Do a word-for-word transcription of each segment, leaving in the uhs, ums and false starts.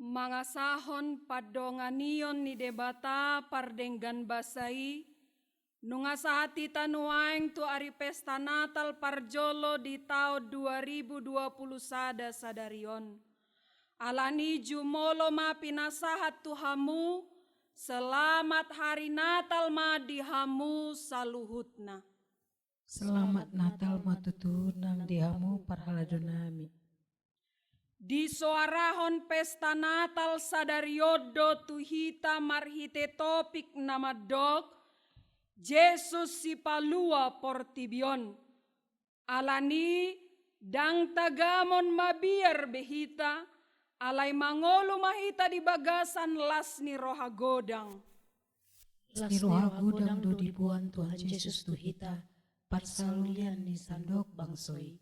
Mangasahon pandonganion ni Debata pardenggan basa i, nunga sahat hita nuaeng tu ari pesta Natal parjolo di taon dua ribu dua puluh sada sadari on. Alani jumolo ma pinasahat tu hamu, selamat hari Natal ma di hamu saluhutna. Selamat Natal ma tutu nang di hamu parhalado nami. Disoarahon pesta Natal sadari on do tu hita marhite topik na mandok Jesus Sipalua portibi on. Alani ndang tagamon mabiar be hita, alai mangolu ma hita di bagasan las ni roha godang. Las ni roha godang do diboan Tuhan Jesus tu hita, parsaulian ni sandok bangso i.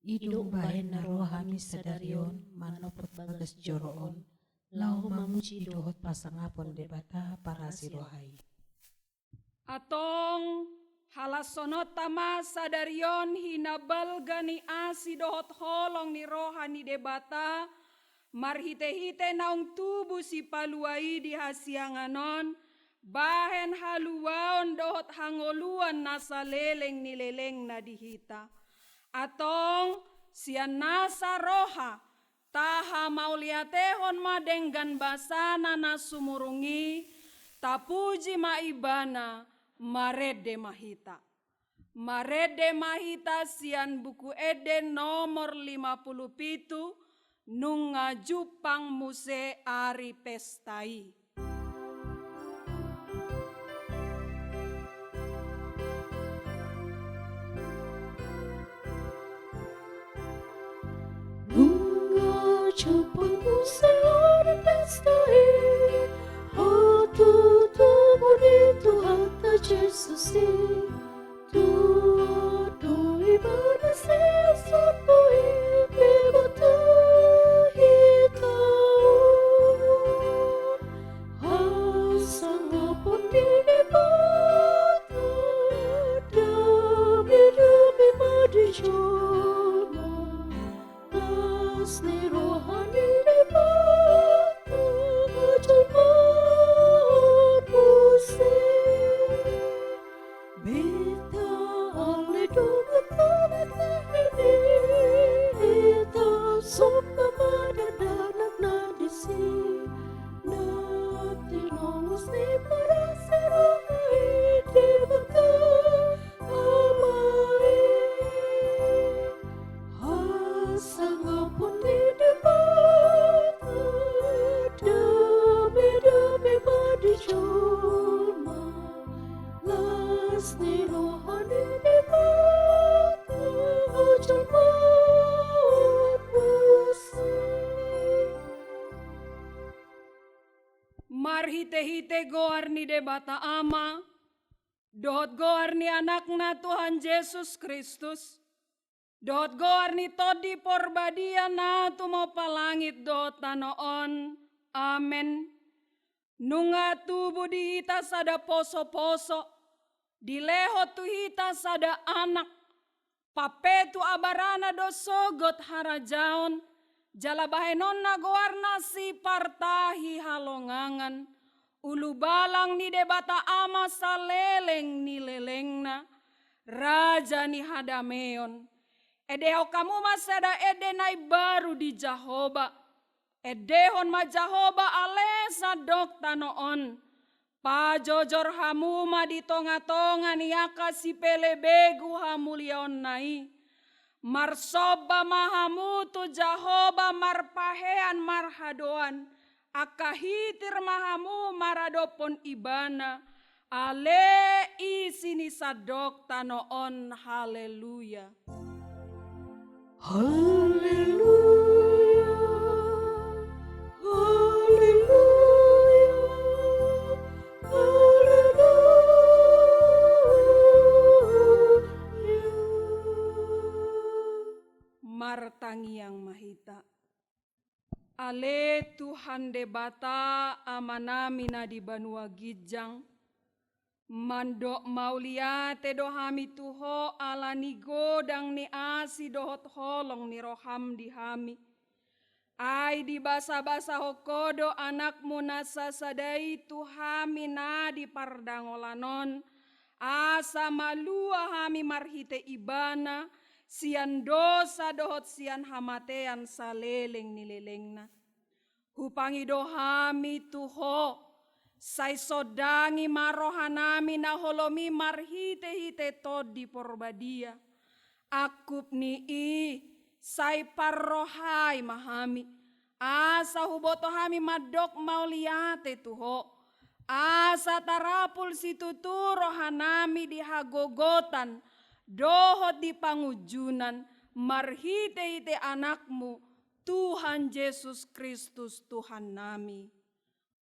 I do umbahen na ro hami sadari on manopot bagas joro on, laho mamuji dohot pasangapon Debata parasi roha i. Antong, halashononta ma sadari on hinabalga ni asi dohot holong ni roha ni Debata, marhite-hite naung tubu Sipalua i di hasiangan on, bahen haluaon dohot hangoluan na saleleng ni lelengna di hita. Antong, sian nasa roha, tahamauliatehon ma denggan basana na sumurung i, tapuji ma Ibana, marende ma hita. Marende ma hita sian Buku Ende nomor lima puluh pitu, nunga jumpang muse ari pesta i. Nunga jumpang muse ari pesta i, hatutubu ni Tuhanta Jesus i. Tuat do Ibana sesa tu i, Debata hita on. Hasangapon ni Debata, dame-dame ma di jolma. Las ni roha ni Debata, jolma on muse. Beta ale dongan na di Betlehem i, hita songon ma dakdanak na disi, na tinongos ni parasi roha i Debata Ama i. Hasangapon ni Debata, dame-dame ma di jolma. Las ni roha ni Debata, jolma on muse. Marhite-hite goar ni Debata Ama, dohot goar ni Anakna Tuhan Jesus Kristus, dohot goar ni Tondi Porbadia na tumompa langit dohot tano on. Amen. Nunga tubu di hita sada poso-poso, dilehon tu hita sada anak, pampetu abarana do sogot harajaon, jala bahenonna goarna Sipartahi Halongangan, ulubalang ni Debata Ama saleleng ni lelengna, Raja ni hadameon. Endehon hamu ma sada ende na imbaru di Jahowa. Endehon ma Jahowa ale sandok tano on. Pajojor hamu ma di tonga-tonga ni angka sipelebegu hamuliaonna i. Marsomba ma hamu tu Jahowa marpahean marhadoan, angka hitir ma hamu maradophon Ibana, ale isi ni sandok tano on. Haleluya. Haleluya, haleluya, haleluya. Martangiang ma hita. Ale Tuhan Debata, Amanami na di banua ginjang, mandok mauliate do hami tu Ho ala ni godang ni asi dohot holong ni roham di hami. Ai dibasabasahon Ho do Anakmu na sasada i tu hami na di pardangolan on, asa malua hami marhite Ibana sian dosa dohot sian hamatean saleleng ni lelengna. Hupangido hami tu Ho, sai sondangi ma rohanami na holom i marhitehite Tondi Porbadia. Angkup ni i, sai parrohai ma hami, asa huboto hami mandok mauliate tu Ho, asa tarapul situtu rohanami di hagogotan dohot di pangunjunan, marhitehite Anakmu, Tuhan Jesus Kristus Tuhannami.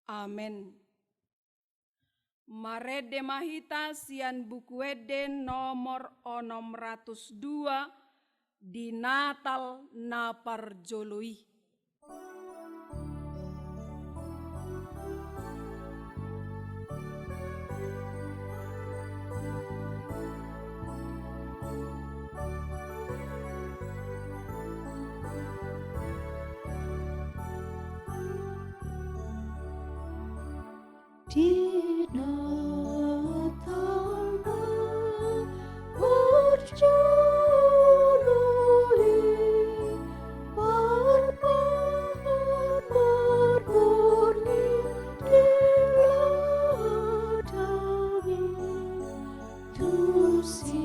Amen. Marende ma hita sian Buku Ende nomor onom ratus dua di Natal na parjolo i. Di Natal na parjolo i, marmangan marborngin di ladang i, tu siduru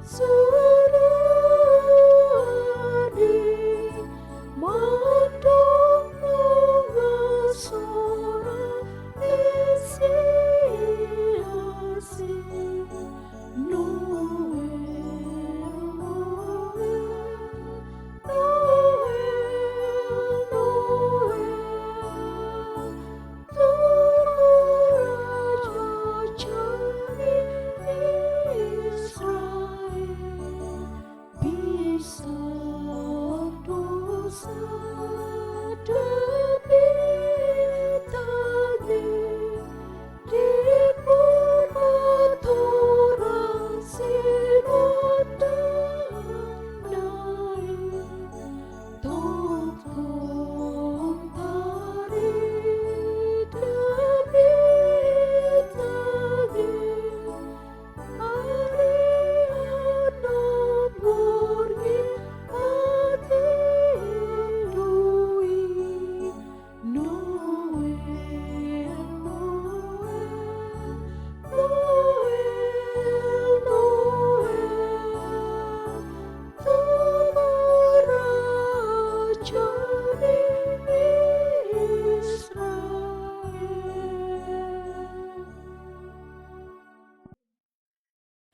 sude mandok nunga sorat i sian si Noel, Noel, Noel, Noel.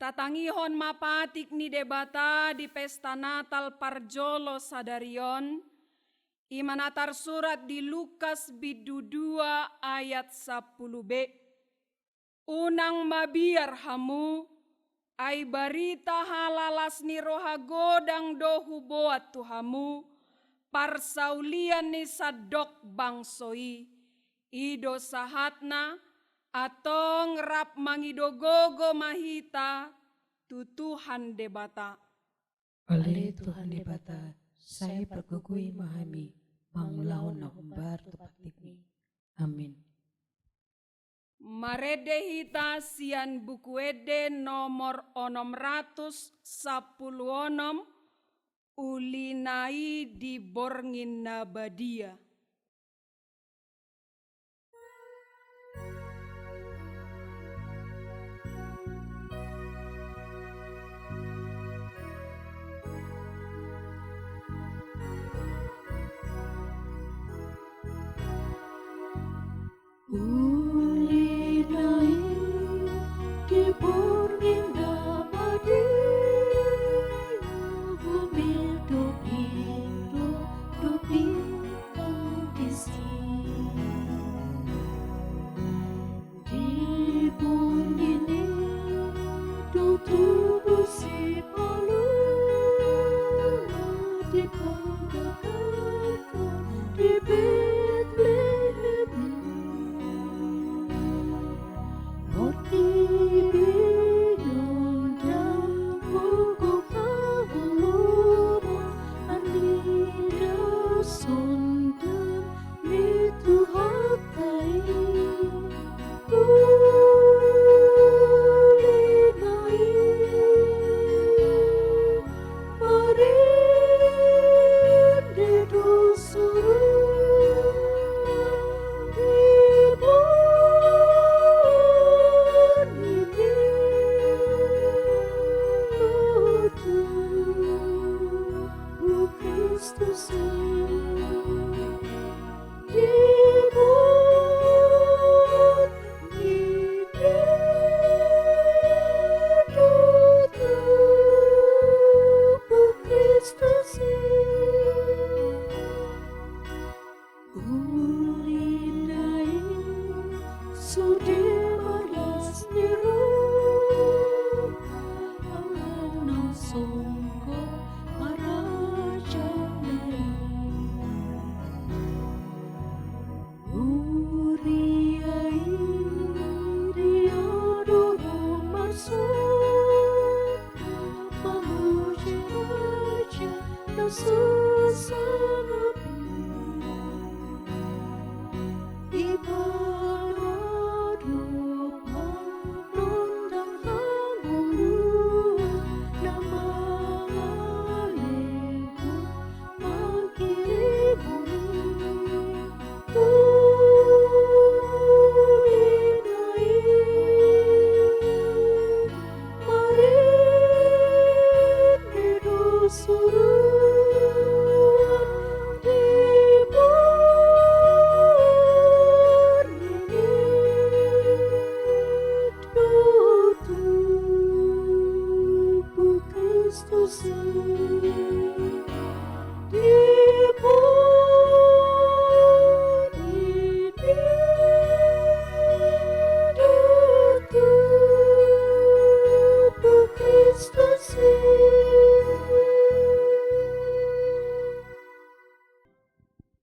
Tatangihon ma patik ni Debata di pesta Natal parjolo sadari on, i ma na tarsurat di Lukas bindu dua ayat sampulu b. Unang mabiar hamu, ai barita halalas ni roha godang do huboan tu hamu, parsaulian ni sandok bangso i. I do sahatna, antong rap mangido gogo ma hita tu Tuhan Debata. Ale Tuhan Debata, sai pargogoi ma hami mangulahon na hombar tu patikmi. Amin. Marende hita sian Buku Ende nomor onom ratus sampulu onom, Uli na i di Borngin Na Badia. Uli na i di Borngin Na Badia, humbel do pindo, do pindo.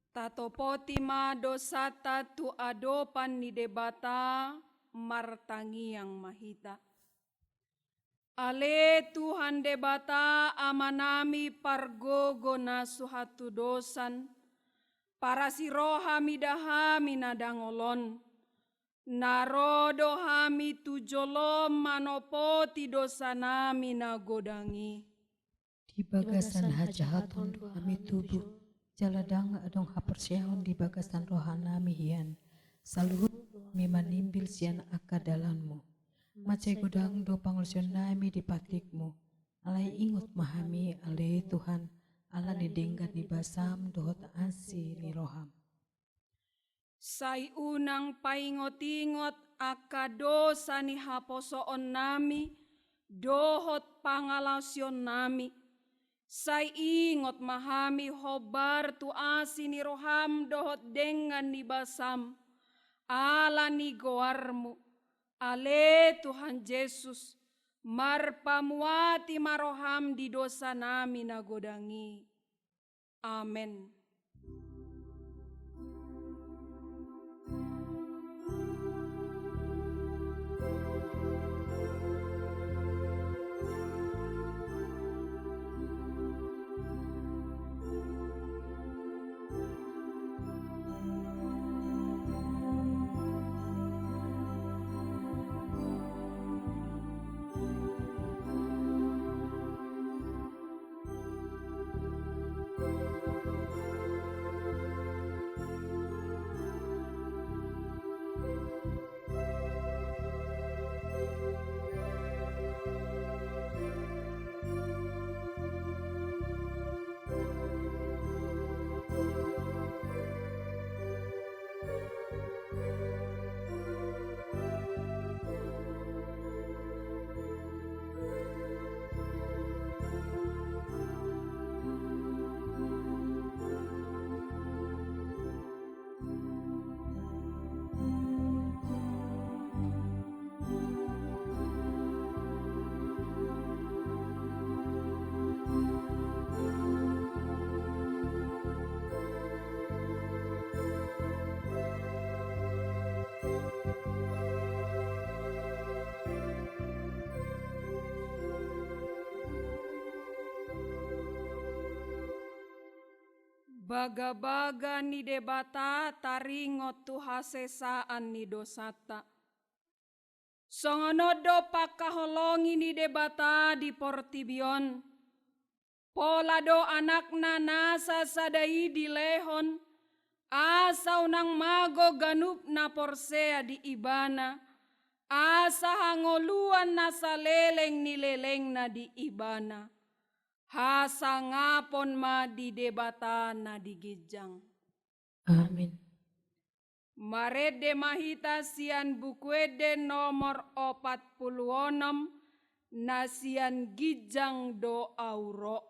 Tatopoti ma dosanta tu adopan ni Debata, martangiang ma hita. Ale Tuhan Debata, Amanami pargogo na so hatudosan, parasi roha mida hami na dangol on, na ro do hami tu jolom manopoti dosanami na godang i. Di bagasan hajahaton do hami tubu, jala ndang adong haporseaon di bagasan rohanami hian, saluhut do hami manimbil sian angka dalanmu. Mansai godang do pangolusionnami di patikmu, alai ingot ma hami ale Tuhan, ala ni denggan ni basam dohot asi ni roham. Sai unang paingot-ingot angka dosa ni haposoonnami dohot pangalaosionnami. Sai ingot ma hami hombar tu asi ni roham dohot denggan ni basam, ala ni goarmu, ale Tuhan Jesus, marpamuati ma roham di dosanami na godang i. Amen. Bagabaga ni Debata taringot tu hasesaan ni dosanta. Songon on do pangkaholongi ni Debata di portibi on. Pola do Anakna na sasada i dilehon, asa unang mago ganup na porsea di Ibana, asa hangoluan na saleleng ni lelengna di Ibana. Hasangapon ma di Debata na di ginjang. Amin. Marende ma hita sian Buku Ende nomor opat pulu onom, na sian ginjang do au ro.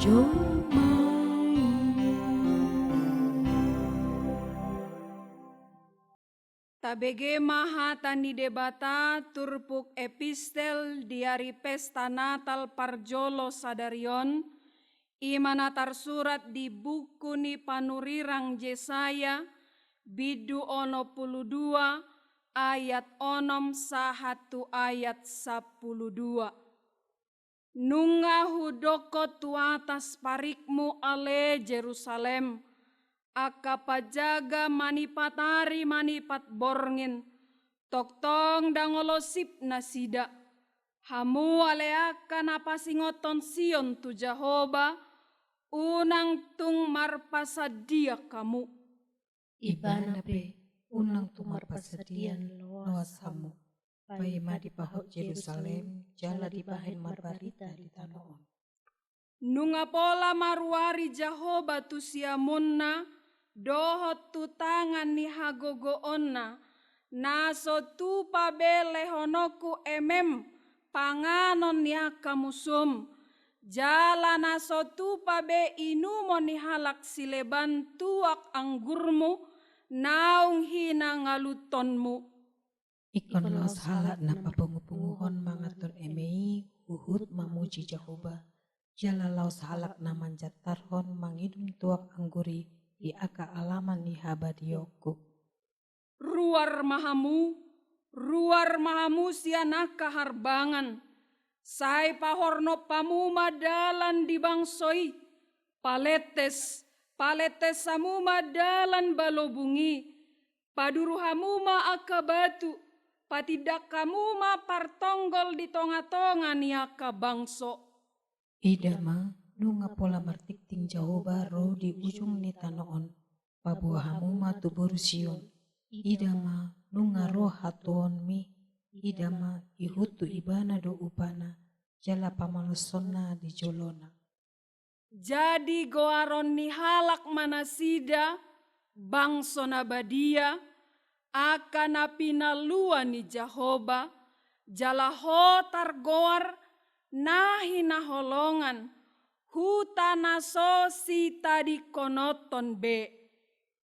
Domma i. Tabege ma hata ni Debata turpuk epistel di ari pesta Natal parjolo sadari on, i ma na tarsurat di buku ni panurirang Jesaya, bindu onom pulu dua, ayat onom sahat tu ayat sampulu dua. Nunga hudokkon tu atas parikmu ale Jerusalem, angka pajaga manipat ari manipat borngin, tongtong ndang olo sip nasida. Hamu ale angka na pasingothon Sion tu Jahowa, unang tung marpasandian hamu. Ibana pe unang tung marpasandian loas hamu. Paima dipahot Jerusalem, jala dibahen marbarita di tano on. Nunga pola maruari Jahowa tu siamunna, dohot tu tangan ni hagogoonna, na so tupa be lehononku emem panganon ni angka musum, jala na so tupa be inumon ni halak sileban tuak anggurmu naung hinangaluthonmu. Ingkon laos halak na papungupunguhon manganthon eme i huhut mamuji Jahowa, jala laos halak na manjantarhon manginum tuak anggur i di angka alaman ni habadiaonku. Ruar ma hamu, ruar ma hamu sian angka harbangan, sai pahornop hamu ma dalan di bangso i, palentes, palentes hamu ma dalan balobung i, paduru hamu ma angka batu, patindak hamu ma partonggol di tongatonga ni angka bangso. Ida ma, nunga pola martingting Jahowa ro di ujung ni tano on, paboa hamu ma tu boru Sion. Ida ma, nunga ro hatuaonmi, ida ma, ihut tu Ibana do upana, jala pamalosonna di jolona. Jadi goaron ni halak ma nasida, bangso na badia, angka na pinalua ni Jahowa, jala ho targoar na hinaholongan, huta na so sitadingkononhon be.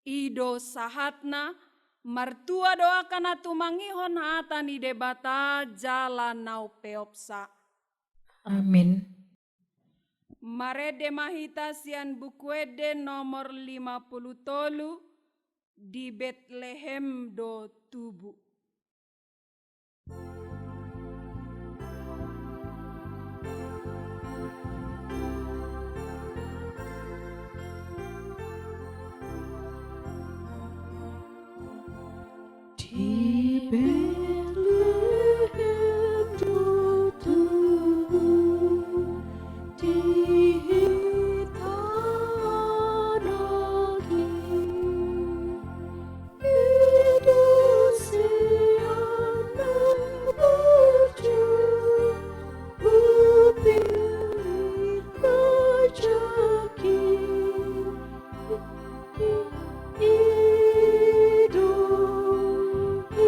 I do sahatna. Martua do angka na tumangihon hata ni Debata jala na umpeopsa. Amin. Marende ma hita sian Buku Ende nomor lima pulu tolu, di Betlehem do tubu. Di Betlehem do tubu, di hita Anak i. I do sian na burju, hupillit rajahi. I do, i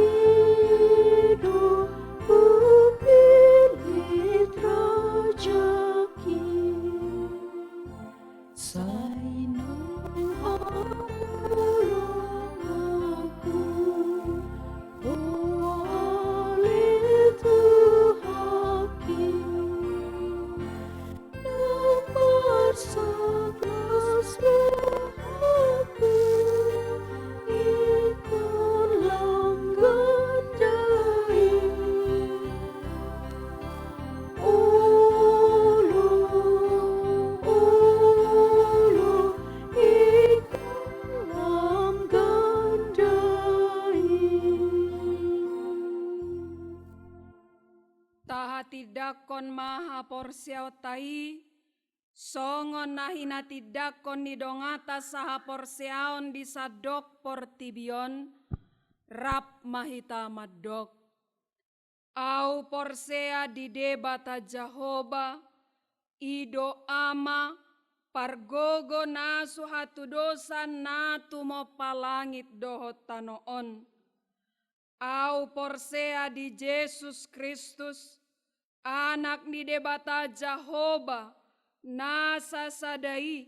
do, hupillit rajahi. Sai nuaeng holonganku, ale Tuhanki. Nang marsaklas rohangku, ingkon lam ganda i. Olo, olo, ingkon lam ganda i. Tahatindangkon ma haporseaonta i, songon na hinatindangkon ni donganta sahaporseaon di sandok portibi on, rap ma hita mandok. Ahu porsea di Debata Jahowa, i do Ama, pargogo na so hatudosan na tumompa langit dohot tano on. Ahu porsea di Jesus Kristus, Anak ni Debata Jahowa, na sasada i,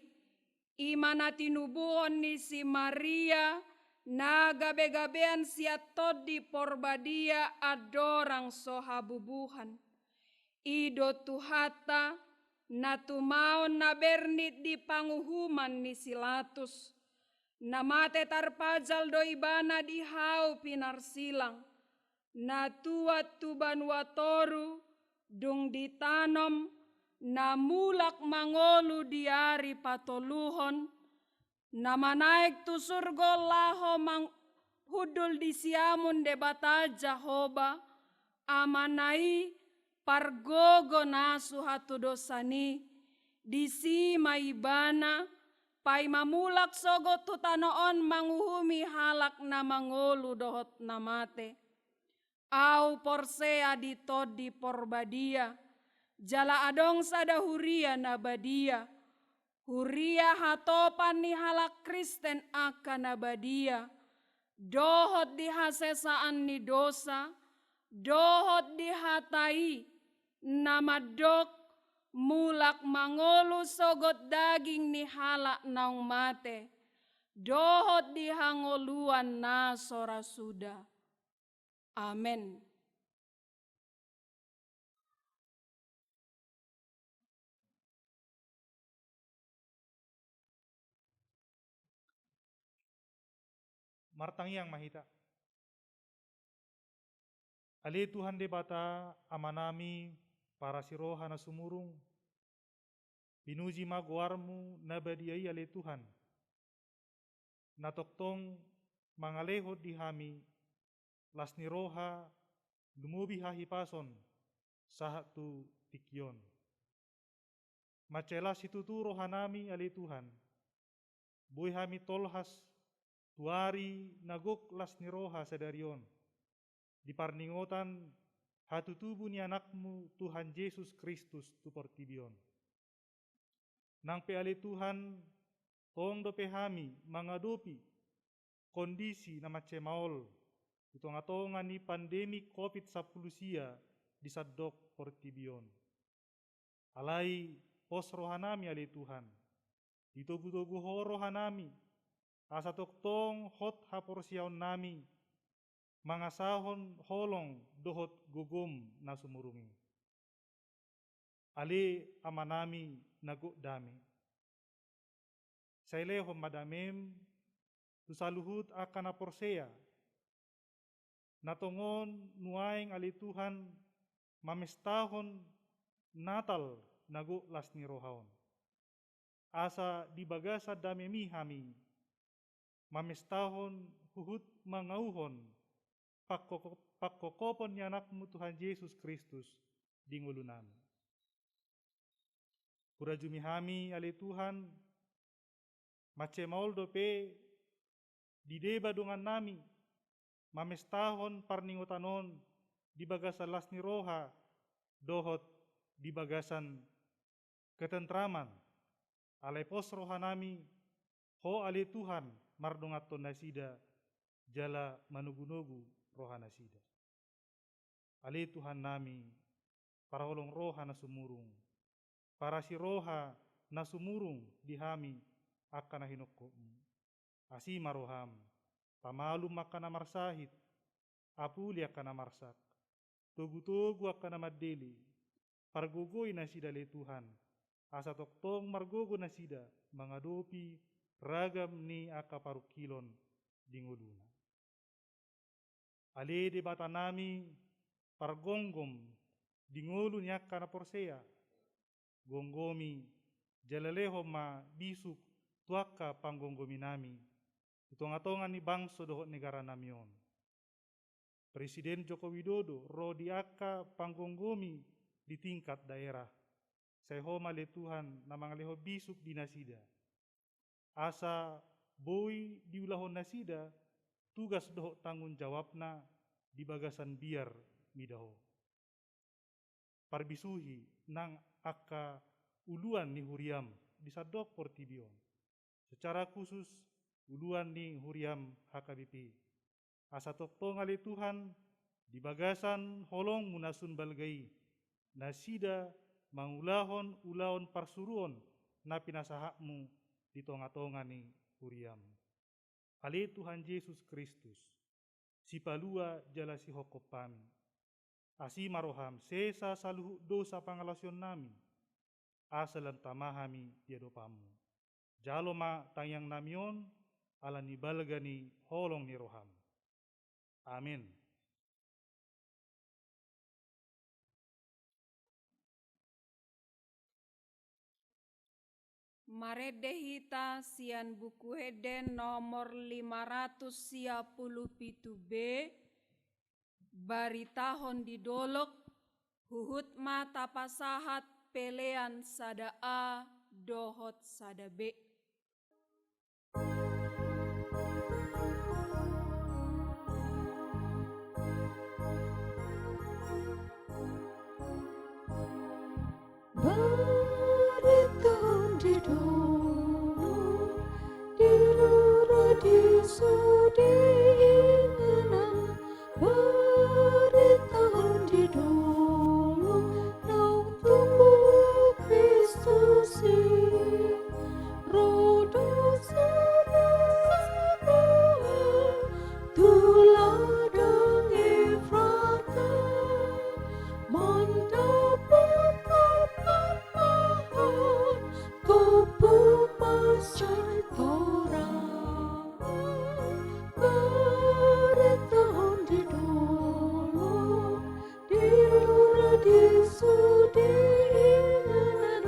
i ma na tinubuhon ni si Maria, na gabegabean sian Tondi Porbadia andorang so habubuhan. I do Tuhanta, na tumaon na bernit di panguhuman ni si Latus, na mate tarpajal do ibana di hau pinarsilang, na tuat tu banua toru, dung ditanom, na mulak mangolu di ari patoluhon, na manaek tu surgo laho manghundul di siamun Debata Jahowa, Amana i, pargogo na so hatudosan i, disi ma ibana, paima mulak sogot tu tano on manguhumi halak na mangolu dohot na mate. Ahu porsea di Tondi Porbadia, jala adong sada huria na badia, huria hatopan ni halak Kristen angka na badia, dohot di hasesaan ni dosa, dohot di hata i, na mandok mulak mangolu sogot daging ni halak naung mate, dohot di hangoluan na so ra suda. Amen. Martangiang ma hita. Ale Tuhan Debata, Amanami, parasi roha na sumurung, pinuji ma goarmu na badia i, ale Tuhan. Na tongtong mangalehon di hami las ni roha, lumobi hahipason, sahat tu tingki on. Mansai las situtu rohanami, ale Tuhan, boi hami tolhas tu ari na gok las ni roha sadari on, di parningotan hatutubu ni Anakmu Tuhan Jesus Kristus tu portibi on. Nang pe, ale Tuhan, tong dope hami mangadopi kondisi na mansai maol di tongatonga ni pandemi covid sampulu sia di sandok portibi on. Alai pos rohanami, ale Tuhan, ditogutogu Ho rohanami, asa tongtong hot haporseaonnami, mangasahon holong dohot gogom na sumurung i. Ale Amanami na gok dame, sai lehon ma damem tu saluhut angka na porsea, na tongon nuaeng, ale Tuhan, mamestahon Natal na gok las ni roha on. Asa di bagasan damemi hami mamestahon huhut mangauhon pangkoko-, pangkokopon ni Anakmu Tuhan Jesus Kristus di ngolunami. Hurajumi hami, ale Tuhan, mansai maol dope dideba dongannami mamestahon parningotan on di bagasan las ni roha dohot di bagasan ketentraman. Alai pos rohanami, Ho, ale Tuhan, mardonganhon nasida jala manogunogu rohanasida. Ale Tuhannami, parholong roha na sumurung, parasi roha na sumurung di hami angka na hinophopmu. Asi ma roham, pamalum angka na marsahit, apuli angka na marsak, togutogu angka na mandele, pargogoi nasida, ale Tuhan, asa tongtong margogo nasida mangadopi ragam ni angka parungkilon di ngoluna. Ale Debatanami, pargomgom di ngolu ni angka na porsea, gomgomi jala lehon ma bisuk tu angka panggomgominami tu tongatonga ni bangso dohot negaranami on. Presiden Joko Widodo ro di angka panggomgomi di tingkat daerah. Sai Ho ma, ale Tuhan, na mangalehon bisuk di nasida, asa boi diulahon nasida tugas dohot tanggung jawabna di bagasan biar mida Ho. Parbisuhi nang angka uluan ni huriam di sandok portibi on, secara khusus uluan ni huriam H K B P. Asa tongtong, ale Tuhan, di bagasan holongmu na sun balga i, nasida mangulahon ulaon parsuruon na pinasahatmu di tonga-tonga ni huriam. Ale Tuhan Jesus Kristus, Sipalua jala Sihophop hami, asi ma roham, sesa saluhut dosa pangalaosionnami, asa lam tama hami di adopanmu. Jalo ma tangiangnami on, ala ni balga ni holong ni roham. Amen. Marende hita sian Buku Ende nomor lima ratus sia puluh pitu B, Baritahon di Dolok, huhut ma tapasahat pelean sada A dohot sada B. Baritahon di dolok, di rura, di sude, inganan. Baritahon di dolok, naung tubu Kristus i. Ro do sada roha tu ladang Efrata, mandapothon ammoan, tubu ma sai torang. Baritahon di dolok, di rura, di sude, inganan.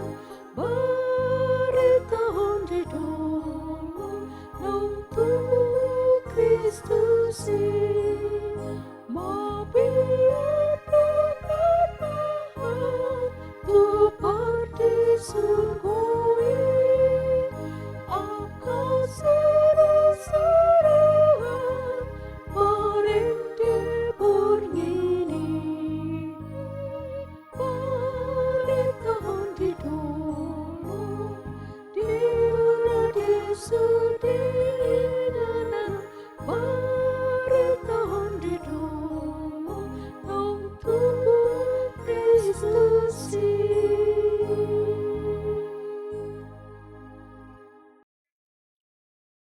Baritahon di dolok, naung tubu Kristus i. Mabiar do ammoan tu pardisurgo i, angka sara-sarahan marende borngin i. Baritahon di dolok, di rura, di sude, inganan. Baritahon di dolok, naung tubu Kristus i.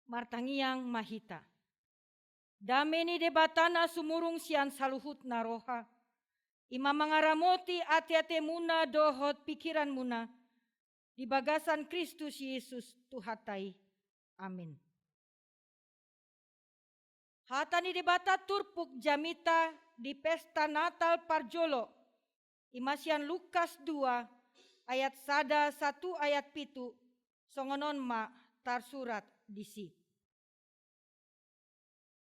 Martangiang ma hita. Dame ni Debata na sumurung sian saluhutna roha, i ma mangaramoti ate-atemuna dohot pingkiranmuna di bagasan Kristus Jesus Tuhanta i. Amin. Hata ni Debata turpuk jamita di pesta Natal parjolo, i ma sian Lukas dua ayat sada sahat tu ayat pitu, songon on ma tarsurat disi.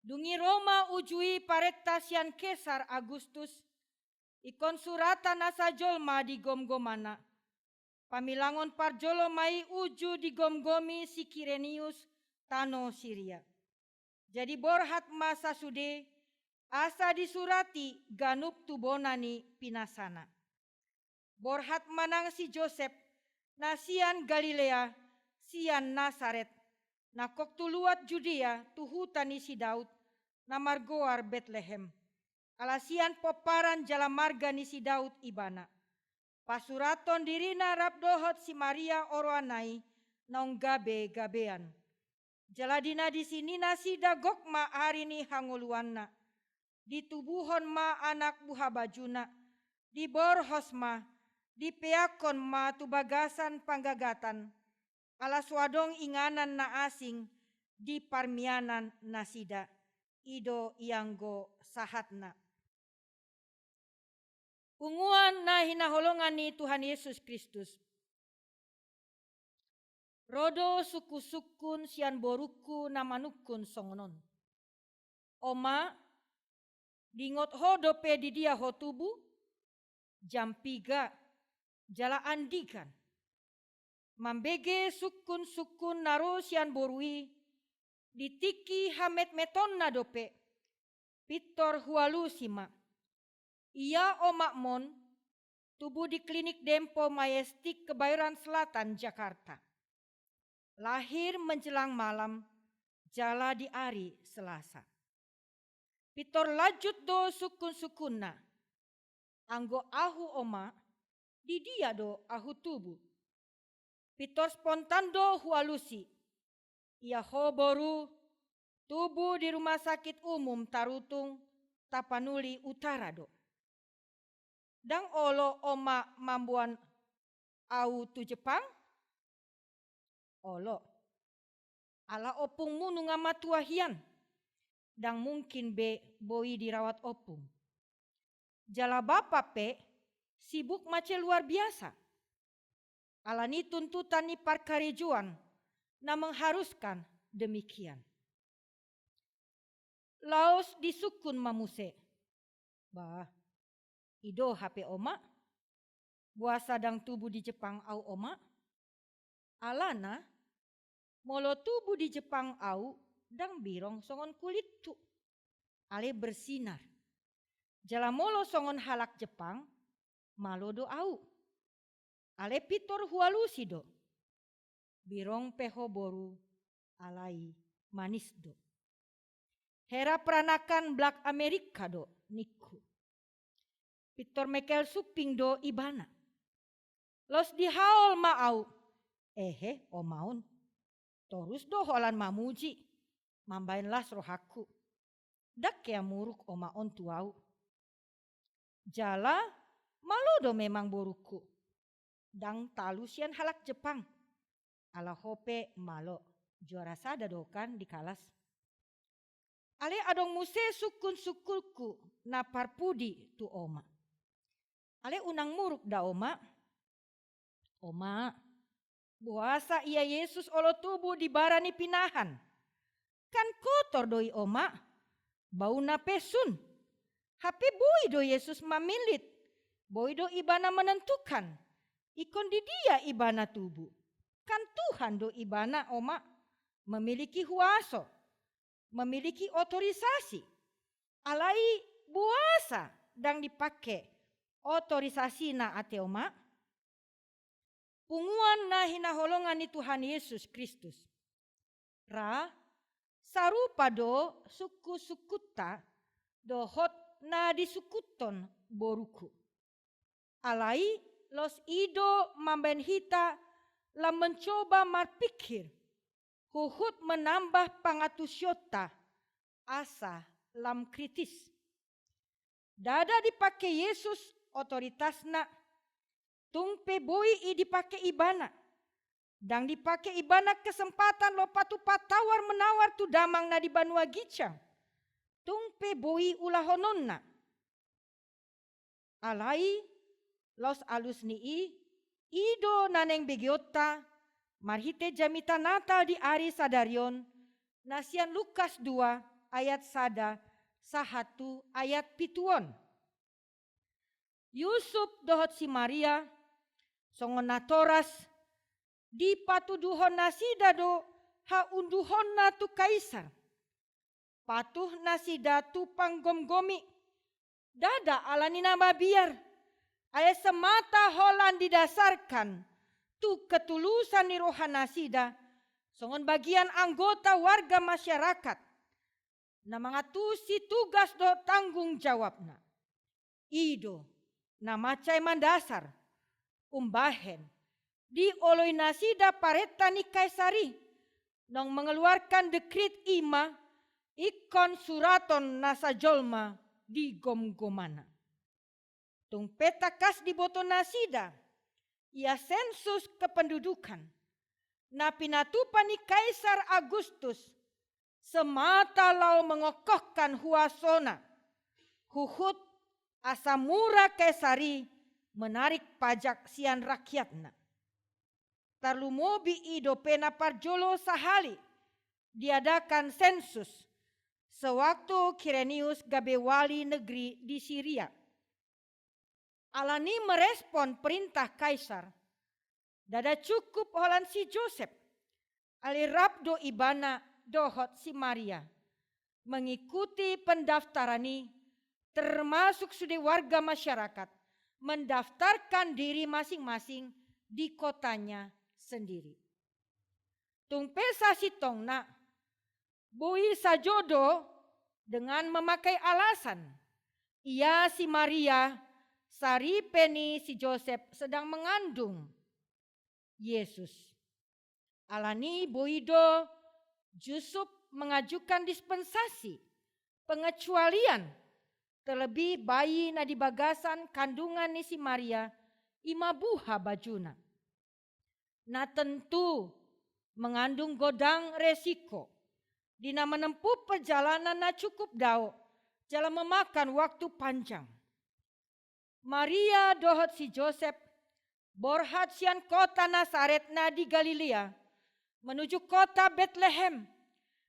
Dung i ro ma uju i parenta sian Kesar Agustus, ingkon suratan asa jolma digomgomanna. Pamilangon parjolo ma i uju digomgomi si Kirenius tano Siria. Jadi borhat ma sasude, asa disurati ganup tu bona ni pinasana. Borhat ma nang si Josep, na sian Galilea, sian Nasaret, nangkok tu luat Judea, tu huta ni si Daud, na margoar Betlehem. Ala sian pomparan jala marga ni si Daud ibana. Pasurathon dirina rap dohot si Maria oroanna i, naung gabe-gabean. Jala di na disi ni nasida gok ma ari ni hangoluanna. Ditubuhon ma anak buhabajuna, diborhos ma, dipeakhon ma tu bagasan panggagatan, ala so adong inganan na asing di parmianan nasida, i do ianggo sahatna. Punguan na hinaholongan ni Tuhan Yesus Kristus. Ro do sungkun-sungkun sian borungku na manungkun songon on. Oma, dingot ho dope di dia ho tubu? Jam piga, jala andigan. Mambege sungkun-sungkun na ro sian boru i, di tingki hametmetonna dope, pintor hualusi ma. Ia omakmon tubu di Klinik Dempo Majestic Kebayoran Selatan, Jakarta. Lahir menjelang malam, jala di ari Selasa. Pintor lanjut do sungkun-sungkunna. Anggo ahu, Oma, Di dia do ahu tubu? Pintor spontan do hualusi, ia ho boru, tubu di Rumah Sakit Umum Tarutung, Tapanuli Utara do. Ndang olo oma mamboan ahu tu Jepang? Olo. Ala ompungmu nunga matua hian, ndang mungkin be boi dirawat ompung. Jala bapa pe sibuk mansai luar biasa. Alani tuntutan ni parkarejoan na mengharuskan demikian. Laos disungkun ma muse, "Bah, i do hape oma? Boasa ndang tubu di Jepang ahu oma? Alana, molo tubu di Jepang ahu, ndang birong songon kulithu, alai bersinar. Jala molo songon halak Jepang, malo do ahu. Alai pintor hualusi do. Birong pe ho boru, alai manis do. Hera peranakan Black America do," ningku. Pintor Michael Suping do ibana. Laos dihaol ma ahu, "Ehe, oma on. Torus do holan mamuji, mambahen las rohangku. Ndang hea muruk oma on tu ahu. Jala malo do memang borungku. Ndang talu sian halak Jepang. Ala ho pe malo, juara sada do kan di kalas. Alai adong muse sungkun-sungkunku na parpudi tu oma. Alai unang muruk da oma. Oma, boasa ia Yesus olo tubu di bara ni pinahan? Kan kotor do i oma, bauna pe sun. Hape boi do Yesus mamillit, boi do ibana menentukan ingkon di dia ibana tubu. Kan Tuhan do ibana oma, memiliki huaso, memiliki otorisasi. Alai boasa ndang dipake otorisasina ate oma?" Punguan na hinaholongan ni Tuhan Yesus Kristus. Ra, sarupa do sungkun-sungkunta dohot na disungkunhon borungku. Alai laos i do mambahen hita lam mencoba marpikir, huhut menambah pangantusionta, asa lam kritis. Ndada dipake Yesus otoritasna, tung pe boi i dipake ibana. Ndang dipake ibana kesempatan lopa tu patawar menawar tu damang na di banua ginjang. Tung pe boi ulahononna. Alai, laos alus ni i, i do na naeng begeonta, marhite jamita Natal di ari sadari on, na sian Lukas dua ayat sada sahat tu ayat pitu on. Yusuf dohot si Maria, songon natoras, dipatuduhon nasida do haunduhonna tu Kaisar. Patuh nasida tu panggomgomi, ndada alani na mabiar, ai semata holan didasarkan tu ketulusan ni rohanasida, songon bagian anggota warga masyarakat, na mangantusi tugas dohot tanggung jawabna. I do na mansai mandasar, umbahen dioloi nasida parenta ni Kaisar i, naung mengeluarkan dekrit i ma ingkon suraton nasa jolma di gomgomanna. Tung pe tangkas diboto nasida, ia sensus kependudukan, na pinatupa ni Kaisar Agustus, semata laho mengokohkan huasona, huhut asa mura Kaisar i menarik pajak sian rakyatna. Tarlumobi i dope na parjolo sahali diadakan sensus, sewaktu Kirenius gabe wali negeri di Siria. Alani merespon perintah Kaisar, ndada cukup holan si Josep, alai rap do ibana dohot si Maria mengikuti pendaftaran i, termasuk sude warga masyarakat mendaftarkan diri masing-masing di kotanya sendiri. Tung pe sasintongna, boi sajo do dengan memakai alasan. Ia si Maria saripe ni si Josep sedang mengandung Yesus. Alani boi do Yusuf mengajukan dispensasi, pengecualian, terlebih bayi na di bagasan kandungan ni si Maria, i ma buha bajuna. Na tentu mengandung godang resiko, di na menempuh perjalanan na cukup dao, jala memakan waktu panjang. Maria dohot si Josep borhat sian kota Nasaret na di Galilea menuju kota Betlehem,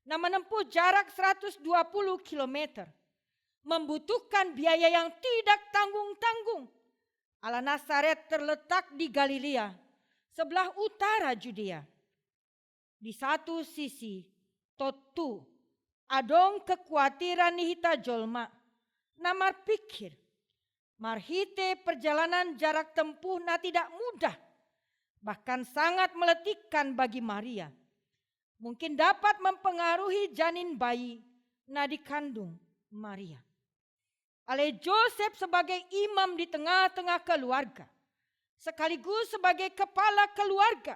na menempuh jarak seratus dua puluh kilometer, membutuhkan biaya yang tidak tanggung-tanggung. Ala Nasaret terletak di Galilea, sebelah utara Judea. Di satu sisi, tontu adong kekuatiran ni hita jolma na marpikir, marhite perjalanan jarak tempuh na tidak mudah, bahkan sangat meletihkan bagi Maria, mungkin dapat mempengaruhi janin bayi na dikandung Maria. Alai Josep sebagai imam di tengah-tengah keluarga, sekaligus sebagai kepala keluarga,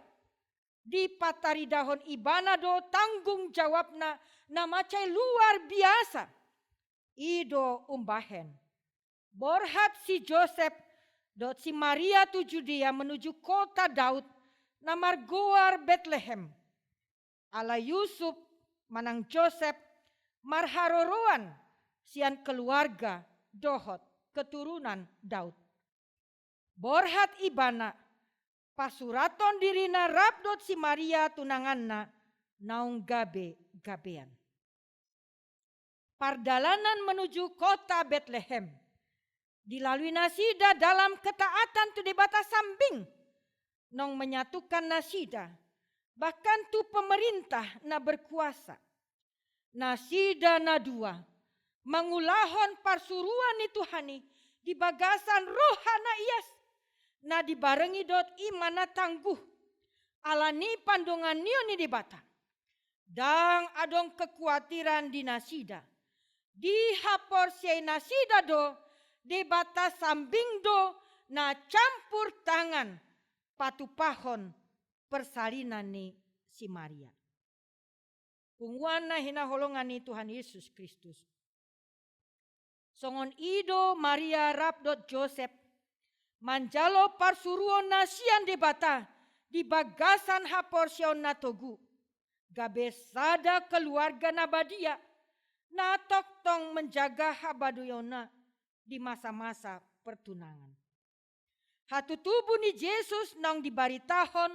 dipataridahon ibana do tanggung jawabna na mansai luar biasa. I do umbahen borhat si Josep dohot si Maria tu Judea menuju kota Daud na margoar Betlehem. Ala Yusuf manang Josep marharoroan sian keluarga dohot keturunan Daud. Borhat ibana pasurathon dirina rap dohot si Maria tunanganna naung gabe-gabean. Pardalanan menuju kota Betlehem dilalui nasida dalam ketaatan tu Debata sambing naung menyatukan nasida, bahkan tu pemerintah na berkuasa. Nasida na dua mangulahon parsuruan ni Tuhan i di bagasan roha na ias, na dibarengi dohot iman na tangguh. Alani pandonganion ni Debata, ndang adong kekuatiran di nasida. Dihaporseai nasida do Debata sambing do na campur tangan patupahon persalinan ni si Maria. Punguan na hinaholongan ni Tuhan Yesus Kristus. Songon i do Maria rap dohot Josep manjalo parsuruon na sian Debata di bagasan haporseaon na togu, gabe sada keluarga na badia, na tongtong menjaga habadeonna di masa-masa pertunangan. Hatutubu ni Jesus naung dibaritahon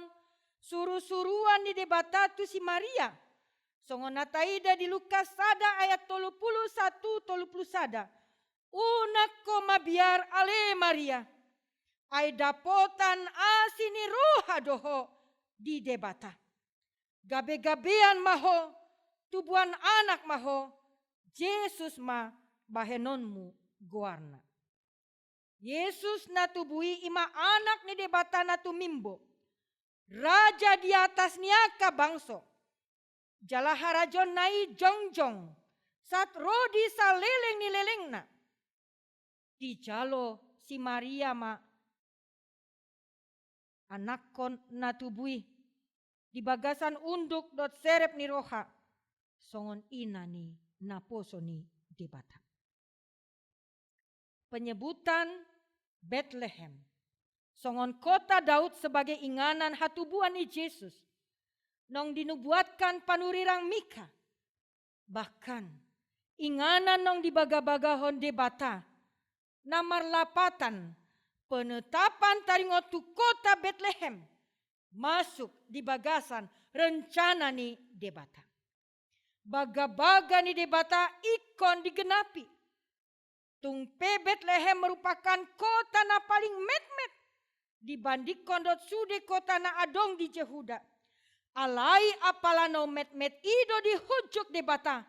surusuruan ni Debata tu si Maria, songon na taida di Lukas sada ayat tolu pulu satu, tolu pulu sada. Unang ho mabiar ale Maria, ai dapotan asi ni roha do ho di Debata. Gabe-gabean ma ho, tubuan anak ma ho, Jesus ma bahenonmu goarna. Jesus na tubu i, i ma Anak ni Debata na tumimbo, Raja di atas ni angka bangso. Jala harajaonna i jongjong sahat ro di saleleng ni lelengna. Dijalo si Maria ma anakkon na tubu i di bagasan unduk dohot serep ni roha, songon ina ni naposo ni Debata. Penyebutan Betlehem songon kota Daud sebagai inganan hatubuan ni Jesus, naung dinubuatkan panurirang Mika. Bahkan, inganan naung dibagabagahon Debata, na marlapatan penetapan taringot tu kota Betlehem, masuk di bagasan rencana ni Debata. Bagabaga ni Debata ingkon digenapi. Tung pe Betlehem merupakan kota na paling metmet dibandingkon dohot sude kota na adong di Jehuda. Alai apala na ummetmet i do dihunjuk Debata,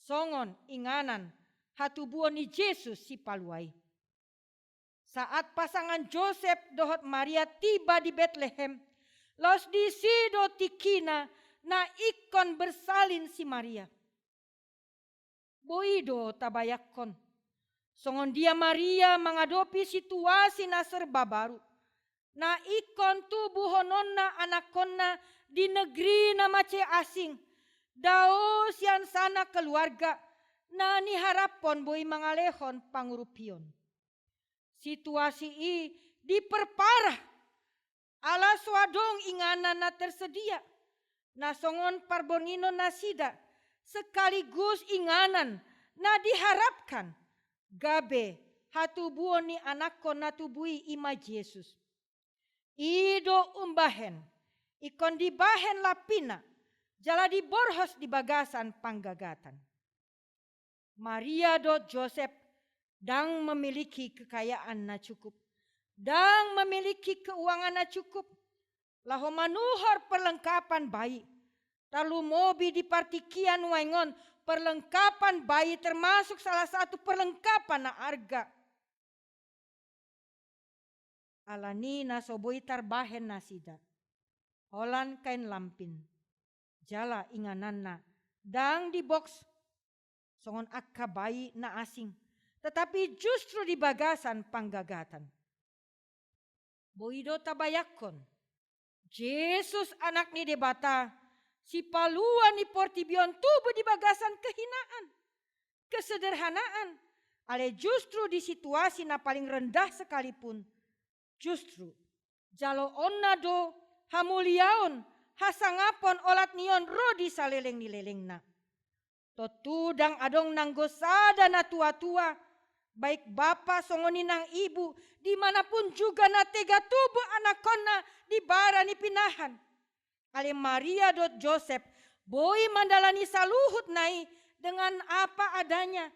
songon inganan hatubuan ni Jesus Sipalua i. Saat pasangan Josep dohot Maria tiba di Betlehem, laos disi do tingkina na ingkon bersalin si Maria. Boi do tabayangkon, Songon dia Maria mangadopi situasi na serba baru, na ingkon tubuhononna anakkonna di negeri na mansai asing, dao sian sanak keluarga na niharaphon boi mangalehon pangurupion. Situasi i diperparah ala so adong inganan na tersedia, na songon parbornginon nasida, sekaligus inganan na diharapkan gabe hatubuon ni anakkon na tubu i, i ma Jesus. I do umbahen ingkon dibahen lampina jala diborhos di bagasan panggagatan. Maria dohot Josep ndang memiliki kekayaan na cukup, ndang memiliki keuangan na cukup laho manuhor perlengkapan bayi. Tarlumobi di partingkian nuaeng on, perlengkapan bayi termasuk salah satu perlengkapan na arga. Alani na so boi tarbahen nasida, holan kain lampin, jala ingananna ndang di box songon angka bayi na asing, tetapi justru di bagasan panggagatan. Boi do tabayangkon, Jesus, Anak ni Debata, Sipalua ni portibi on, tubu di bagasan kehinaan, kesederhanaan. Alai justru di situasi na paling rendah sekalipun, justru jaloonna do hamuliaon, hasangapon, olat ni on ro di saleleng ni lelengna. Tontu ndang adong nanggo sada na tua-tua, baik bapa songon i nang ibu, di mana pun juga, na tega tubu anakkonna di bara ni pinahan. Alai Maria dohot Josep boi mandalani saluhutna i dengan apa adanya.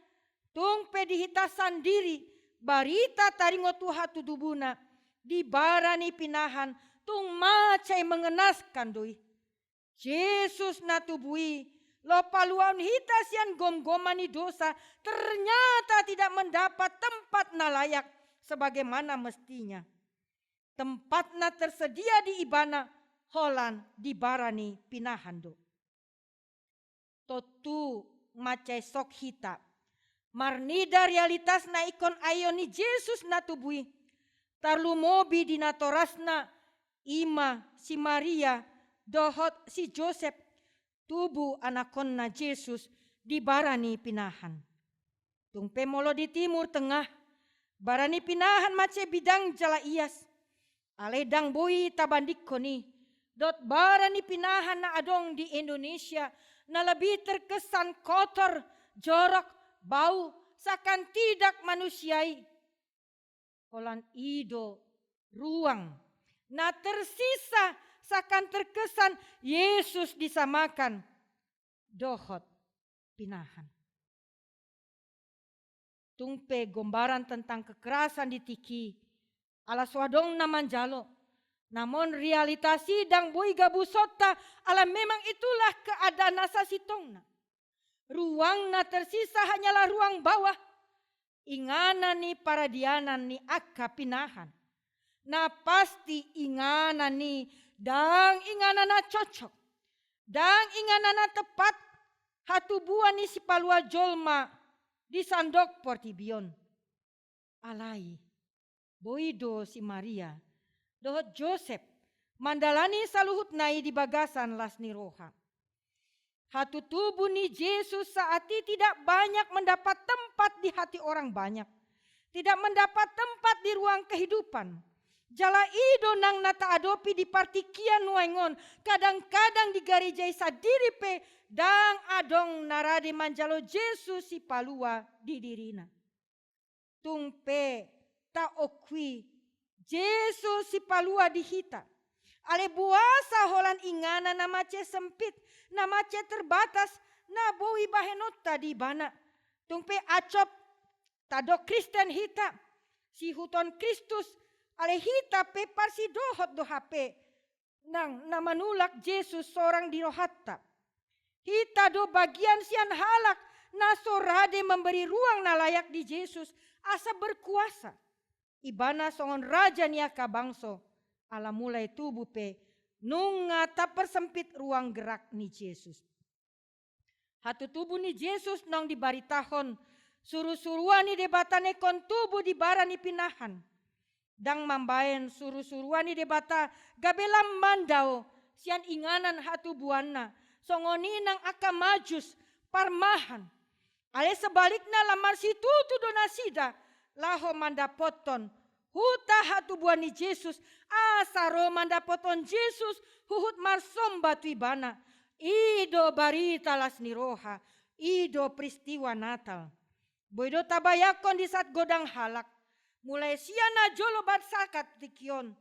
Tung pe di hita sandiri, barita taringot tu hatutubuna di bara ni pinahan tung mansai mengenaskan do i. Jesus na tubu i, laho paluahon hita sian gomgoman ni dosa, ternyata tidak mendapat tempat na layak sebagaimana mestinya. Tempatna tersedia di Ibana, holan di bara ni pinahan do. Tontu mansai sok hita marnida realitas na ingkon aeon ni Jesus na tubu i, tarlumobi di natorasna, i ma si Maria dohot si Josep, tubu anakkonna Jesus di bara ni pinahan. Tung pe molo di Timur Tengah, bara ni pinahan mansai bidang jala ias. Alai ndang boi tabandingkon i dohot bara ni pinahan na adong di Indonesia, na lebih terkesan kotor, jorok, bau, seakan tidak manusiai. Holan i do ruang na tersisa, seakan terkesan Yesus disamakan dohot pinahan. Tung pe gombaran tentang kekerasan di tingki i, ala so adong na manjalo. Namun realitas i ndang boi gabusonta, ala memang itulah keadaan na sasintongna. Ruang na tersisa hanyalah ruang bawah. Inganan ni paradianan ni angka pinahan. Na pasti inganan i ndang inganan na cocok, ndang inganan na tepat hatubuan ni sipalua jolma di sandok portibi on. Alai boi do si Maria dohot Josep mandalani saluhutna i di bagasan las ni roha. Hatutubu ni Jesus saat i tidak banyak mendapat tempat di hati orang banyak, tidak mendapat tempat di ruang kehidupan. Jala i do nang na taadopi di partingkian nuaeng on, kadang-kadang di gareja i sandiri pe ndang adong na rade manjalo Jesus sipalua di dirina. Tung pe taokkui Jesus sipalua di hita. Alai boasa holan inganan na mansai sempit, na mansai terbatas, na boi bahenonta di Ibana. Tung pe ancop tadok Kristen hita, siihuthon Kristus, alai hita pe parsidohot do hape nang na manulak Jesus sorang di rohanta. Hita do bagian sian halak na so rade memberi ruang na layak di Jesus asa berkuasa. Ibana songon raja ni angka bangso, ala mulai tubu pe nunga tapersempit ruang gerak ni Jesus. Hatutubu ni Jesus naung dibaritahon Suru-suruan ni Debata na ingkon tubu di bara ni pinahan. Ndang mambaen suru-suruan ni Debata gabe lam mandao sian inganan hatubuanna, songon i nang angka Majus parmahan. Alai sebalikna, lam marsitutu do nasida laho mandapothon huta hatubuan ni Jesus, asa ro mandapothon Jesus huhut marsomba tu Ibana. I do barita las ni roha, i do peristiwa Natal. Boi do tabayangkon di saat godang halak, mulai sian na jolo bahen sakat tingki on,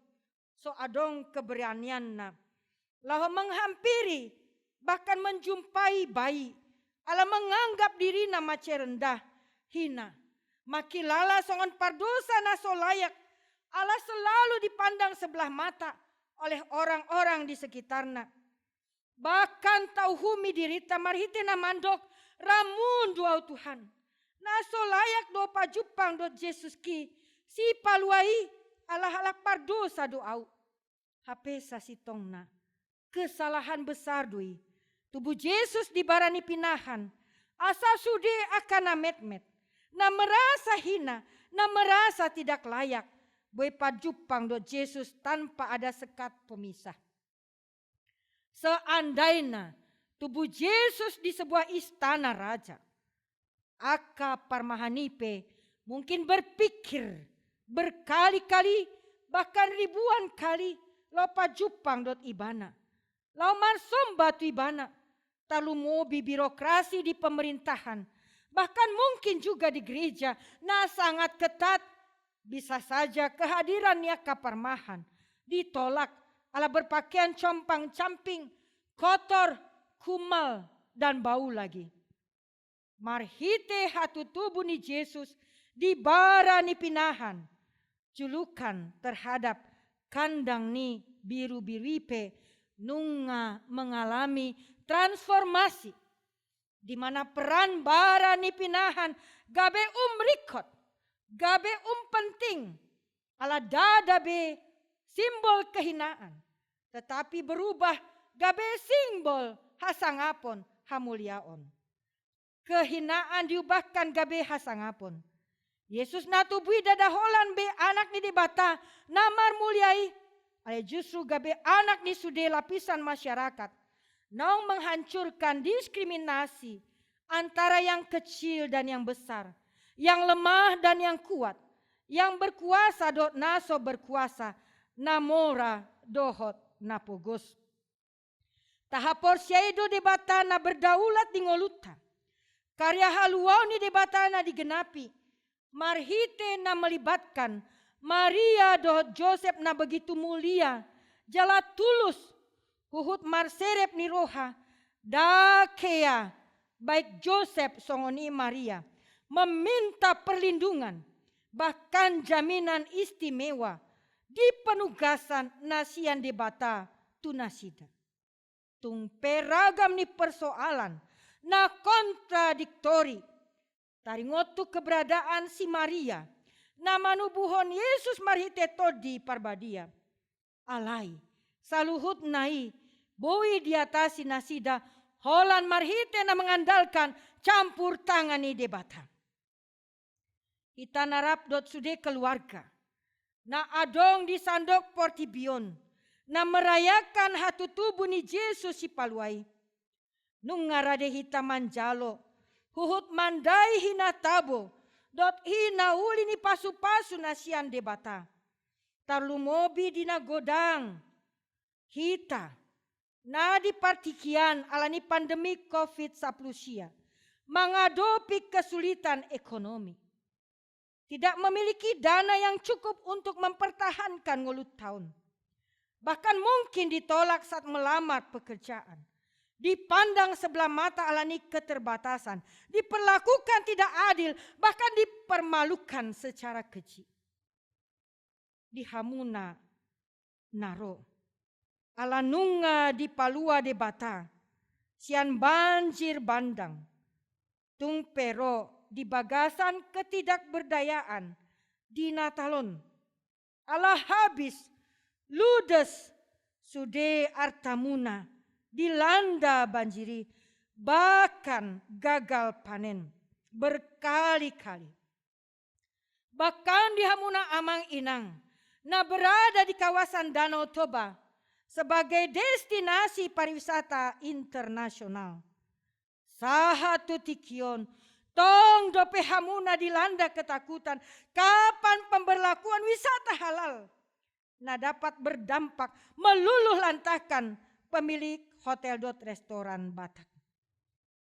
so adong keberanianna laho menghampiri, bahkan menjumpai bayi, ala menganggap dirina mansai rendah, hina, mangkilala songon pardosa na so layak, ala selalu dipandang sebelah mata oleh orang-orang di sekitarna. Bahkan tauhumi dirinta marhite na mandok, "Rammun do ahu, Tuhan." Na so layak do pajumpang dohot Jesus ki, Sipalua i, ala halak pardosa do ahu. Hape sasintongna, kesalahan besar do i. Tubu Jesus di bara ni pinahan, asa sude angka na metmet, na merasa hina, na merasa tidak layak, boi pajumpang dohot Jesus tanpa ada sekat pemisah. Seandaina tubu Jesus di sebuah istana raja, angka parmahan i pe mungkin berpikir berkali-kali, bahkan ribuan kali, laho pajumpang dohot Ibana, laho marsomba tu Ibana. Tarlumobi birokrasi di pemerintahan, bahkan mungkin juga di gereja, na sangat ketat. Bisa saja kehadiran ni angka parmahan ditolak ala berpakaian compang-camping, kotor, kumal, dan bau lagi. Marhite hatutubu ni Jesus di bara ni pinahan, julukan terhadap kandang ni birubiru i pe nunga mengalami transformasi, di mana peran bara ni pinahan gabe umringkot, gabe umpenting, ala ndada be simbol kehinaan, tetapi berubah gabe simbol hasangapon, hamuliaon. Kehinaan diubahkan gabe hasangapon. Jesus na tubu i ndada holan be Anak ni Debata na marmulia i, alai justru gabe anak ni sude lapisan masyarakat, naung menghancurkan diskriminasi antara yang kecil dan yang besar, yang lemah dan yang kuat, yang berkuasa dohot na so berkuasa, na mora dohot na pogos. Tahaporseai do Debata na berdaulat di ngolunta. Karya haluaon ni Debata na digenapi marhite na melibatkan Maria dohot Josep na begitu mulia jala tulus, huhut marserep ni roha, ndang hea baik Josep songon i Maria meminta perlindungan, bahkan jaminan istimewa di penugasan na sian Debata tu nasida. Tung pe ragam ni persoalan na kontradiktori taringot tu keberadaan si Maria na manubuhon Jesus marhite Tondi Parbadia. Alai saluhutna i boi diatasi nasida holan marhite na mengandalkan campur tangan ni Debata. Hita na rap dohot sude keluarga na adong di sandok portibi on, na merayakan hatutubu ni Jesus Sipalua i, nunga rade hita manjalo huhut mandai hinatabo dohot hinauli ni pasupasu na sian Debata. Tarlumobi di na godang hita na di partingkian ala ni pandemi covid sampulu sia, mangadopi kesulitan ekonomi, tidak memiliki dana yang cukup untuk mempertahankan ngolunta on. Bahkan mungkin ditolak saat melamar pekerjaan, dipandang sebelah mata ala ni keterbatasan, diperlakukan tidak adil, bahkan dipermalukan secara keji. Di hamuna na ro, ala nunga dipalua Debata sian banjir bandang, tung pe ro di bagasan ketidakberdayaan di Natal on, ala habis ludes sude artamuna dilanda banjir i, bahkan gagal panen. berkali-kali. Bahkan di hamuna amang inang na berada di kawasan Danau Toba sebagai destinasi pariwisata internasional. Sahat tu tingki on, tong dope hamuna dilanda ketakutan, kapan pemberlakuan wisata halal na dapat berdampak meluluh lantakan pemilik hotel dot restoran Batak.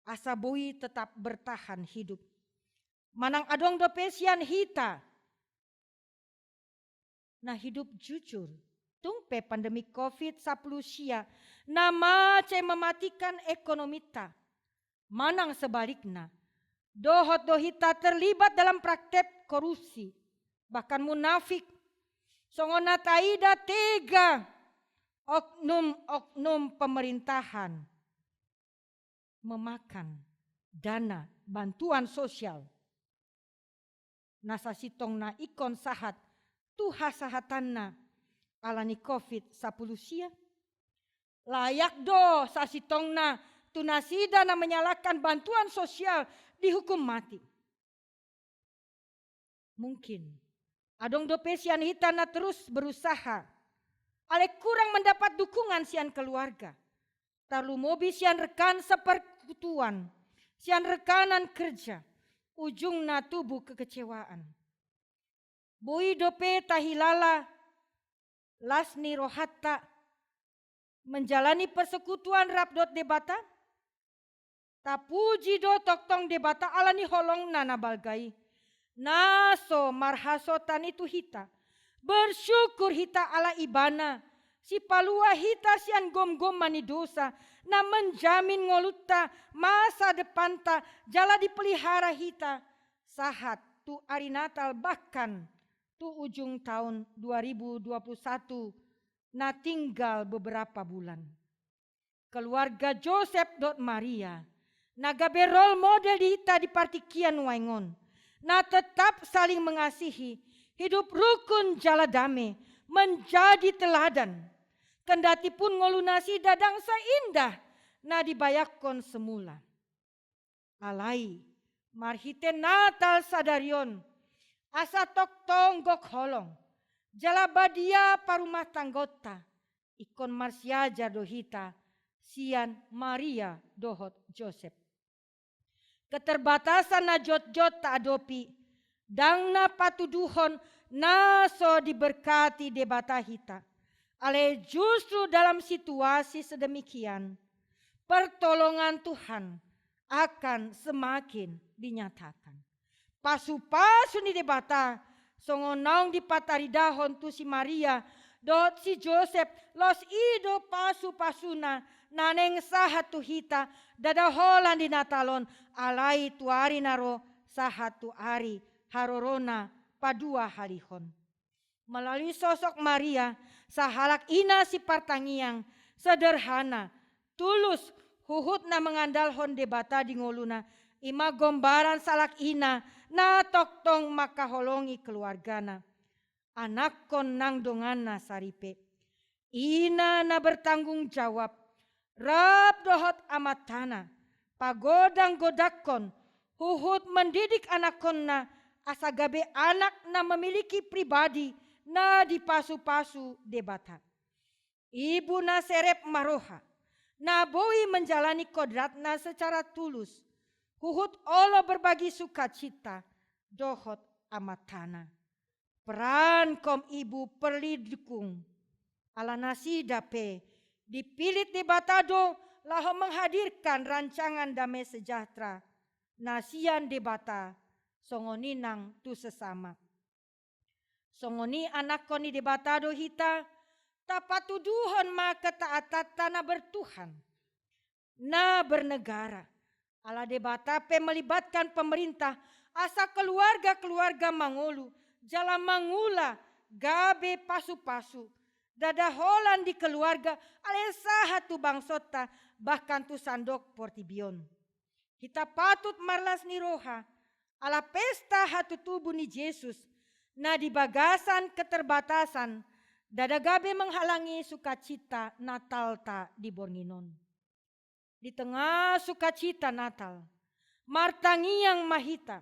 Asa boi tetap bertahan hidup. Manang adong dope sian hita na hidup jujur, tung pe pandemi covid sampulu sia na mansai mematikan ekonomita. Manang sebalikna, dohot do hita terlibat dalam praktek korupsi, bahkan munafik. Songon na taida tega oknum-oknum pemerintahan memakan dana bantuan sosial na sasintongna ingkon sahat tu hasahatanna ala ni covid sampulu sia. Layak do sasintongna tu nasida na menyalahkan bantuan sosial dihukum mati. Mungkin adong dope sian hita na terus berusaha, alai kurang mendapat dukungan sian keluarga, tarlumobi sian rekan sepersekutuan, sian rekanan kerja, ujungna tubu kekecewaan. Boi dope tahilala las ni rohanta menjalani persekutuan rap dohot Debata? Tapuji do tongtong Debata ala ni holongna na balga i, na so marhasotan i tu hita. Bersyukur hita ala Ibana, sipalua hita sian gomgoman ni dosa, na menjamin ngolunta, masa depanta, jala dipelihara hita sahat tu ari Natal, bahkan tu ujung tahun dua ribu dua puluh satu na tinggal beberapa bulan. Keluarga Josep dohot Maria na gabe role model di hita di partingkian nuaeng on, na tetap saling mengasihi, hidup rukun jala dame, menjadi teladan. Kendatipun ngolu nasida ndang saindah na dibayangkon semula. Alai marhite Natal sadari on, asa tongtong gok holong jala badia parumah tanggaonta, ingkon marsiajar do hita sian Maria dohot Josep. Keterbatasan na jotjot taadopi ndang na patuduhon na so diberkati Debata hita. Alai justru dalam situasi sedemikian, pertolongan Tuhan akan semakin dinyatakan. Pasupasu ni Debata, songon naung dipataridahon tu si Maria dohot si Josep, laos i do pasupasuna na naeng sahat tu hita, ndada holan di Natal on, alai tu ari na ro sahat tu ari harorona paduahalihon. Melalui sosok Maria, sahalak ina sipartangiang, sederhana, tulus, huhut na mengandalhon Debata di ngoluna, i ma gombaran sahalak ina na tongtong mangkaholongi keluargana. Anakkon nang donganna saripe. Ina na bertanggung jawab, rap dohot amantana, pagodang-godangkon, huhut mendidik anakkonna, asa gabe anak na memiliki pribadi na dipasupasu Debata. Ibu na serep marroha, na boi menjalani kodratna secara tulus, huhut olo berbagi sukacita dohot amantana. Peran kaum ibu perlindung, ala nasida pe dipillit Debata do laho menghadirkan rancangan dame sejahtera na sian Debata, songon i nang tu sesama. Songon i anakkon ni Debata do hita, tapatuduhon ma ketaatanta na bertuhan, na bernegara. Ala Debata pe melibatkan pemerintah, asa keluarga-keluarga mangolu, jala mangula gabe pasupasu. Ndada holan di keluarga, alai sahat tu bangsonta, bahkan tu sandok portibi on. Hita patut marlas ni roha, ala pesta hatutubu ni Jesus, na di bagasan keterbatasan, ndada gabe menghalangi sukacita Natalta di borngin on. Di tengah sukacita Natal, Martangiang ma hita,